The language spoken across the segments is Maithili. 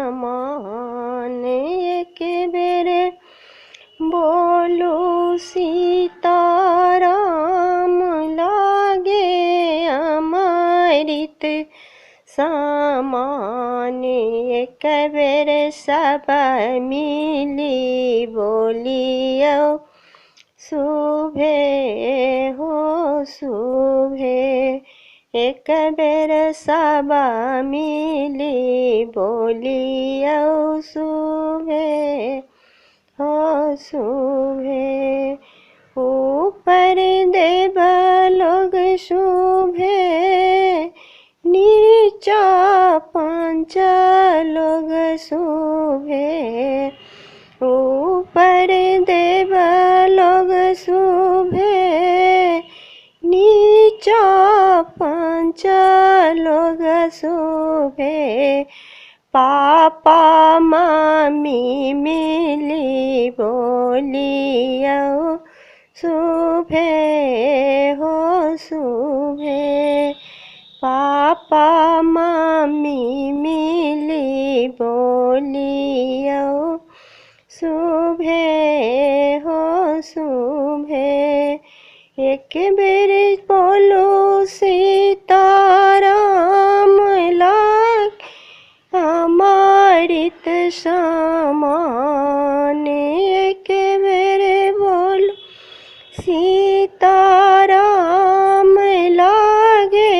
समान। एक बेर बोलू सीताराम लागे अमृत समान। एक बेर सब मिली बोलियौ शुभे हो शुभे। एक बेर सब मिली बोलियौ शुभे हो शुभे। ऊपर देव लोग शुभे, नीचा पंच लोग शुभे। ऊपर देव लोग शुभे, नीचा पंच लोग शुभे। पापा मामी मिली बोलियौ शुभे हो शुभे। पापा मामी मिली बोलियौ शुभे हो शुभे। एक बेर बोलो सीताराम लाग अमृत समान। एक बेर बोलो सीताराम लागे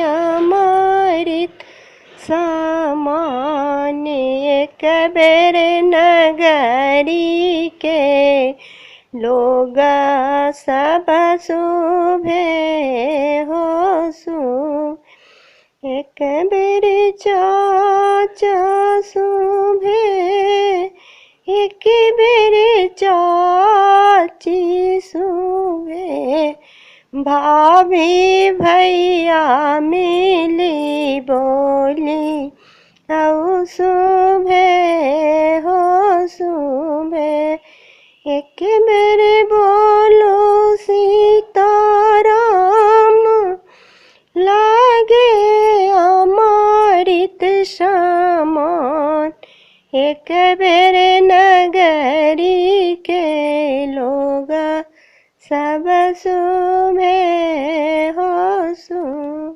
अमृत समान। एक बेर नगरी के लोग सब शुभे हो शुभ। एक बेर चाचा शुभे, एक बेर चाची शुभे। भाभी भैया मिली बोली औ शुभे हो शुभे। एक बेर बोलो सीताराम लागे अमृत समान। एक बेर नगरी के लोग सब शुभे हो शुभ।